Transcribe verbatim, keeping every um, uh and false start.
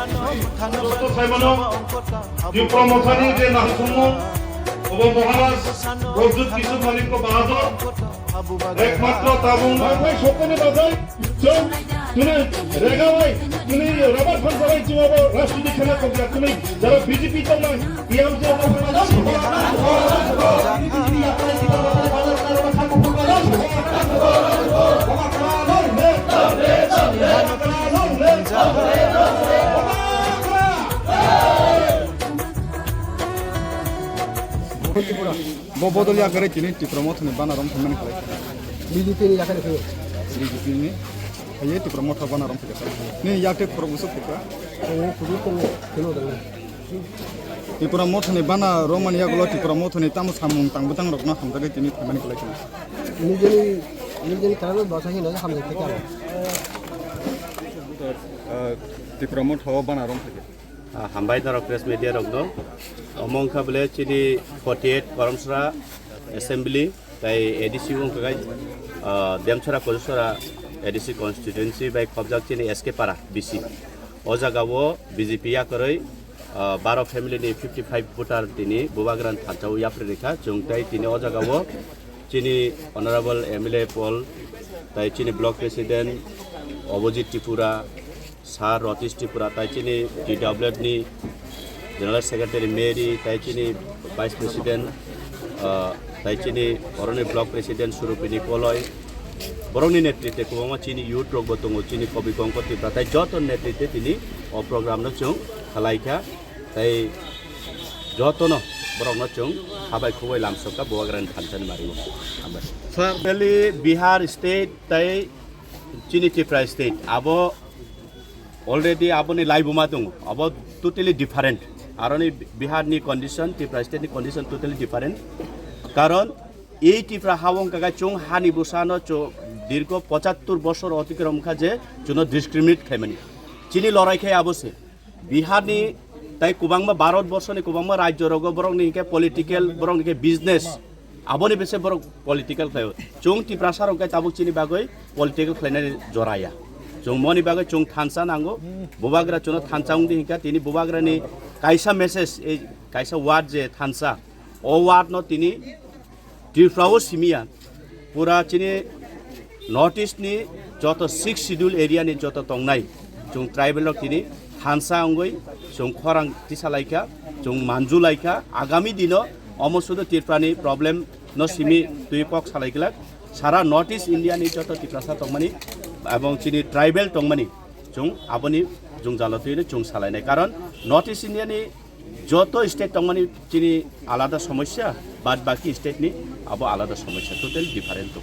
Joto saimano, Tipra Mothani je nangsongmo, obo Maharaj Pradyut Kishore Manikya Bahadur, ekmatro tabung bai sokoni bagwi, chwng, chwng, rega bai, chwng, rabar phan bai chwng obo rajniti khana kobra chwng, jara B J P tongnai, T M C obo Bo bodol yakarwi tini Tipra Mothani bana romthangmani khlai. B J P ni yakarwi phaiwi. B J P ni. Haye Tipra Motha bana romthangkha. Ni yakte khorok busu phukha. Ani kudu tong kheno dang. Tipra Mothani bana romani yagulo Tipra Mothani tamo samung tang bwtang rokno hamjagwi tini thaimani khlai tini. Nijeni, nijeni tarano bwsa hino hamjak thaka. Tipra Motha o bana romthangkha. Ah, hambai norok press media rokno. Omo wngkha bole chini forty eight Koromsra Assembly tai A D C wngkha gai, ah, Demchara Kojusora A D C constituency bai khobjak chini S K Para B C. O jaga o B J P yakarwi, ah, baro family ni fifty five voter tini Bubagrani thansa o yapri rikha. Chwng tai tini o jaga o chini Honorable M L A Paul tai chini block president Abhijit Tripura, Sir Ratish Tripura, tai chini T W F ni General Secretary Mary, tai chini Vice President, ah, tai chini oroni Block President Surupini Koloi, borokni netritwe kwbangma chini youth rokbo tongo, chini Kobi Kongko Tripura, tai joto netritwe tini o program no chwng khlai kha, tai jotono borokno chwng habai khubui lamsokha Bubagrani thansani mario. Hambai. Sir, Delhi, Bihar state tai chini Tripura state abo already aboni laibuma tongo, abo totally different. Aroni Bihar ni condition, Tripura state ni condition totally different. Karon ei Tripura ha wngkha khe chwng hani bwsano chw-, dirgo pochattor bosor otikrom kha je chwngno discriminate khaimani. Chini lorai khe abo se. Bihar ni tai kwbangma Bharat borso ni kwbangma rajyo rogo borok ni hinkhe political, borok ni hinkhe business. Aboni bese borok political khlaio. Chwng Tiprasa rok khe tabuk chini bagwi political khlainani jora ya. Chwng moni bagwi chwng thansa nango. Bubagra chwngno thansa wngdi hinkha tini Bubagrani kaisa message, ei kaisa word je thansa. O word no tini Tripura o simiya. Pura chini North East ni joto six schedule area ni joto tongnai chwng tribal rok tini thansa wngwi chwng khorang tisa laikha, chwng manju laikha. Agami dino omo sudu Tripura ni problem no simi twi kok salai glak. Sara North East India ni joto Tiprasa tongmani ebong chini tribal tongmani chwng aboni jwngjalo twi chwng salainai. Karon North East India ni joto state tongmani chini alada somosya, bad baki state ni abo alada somosya, totally different tong.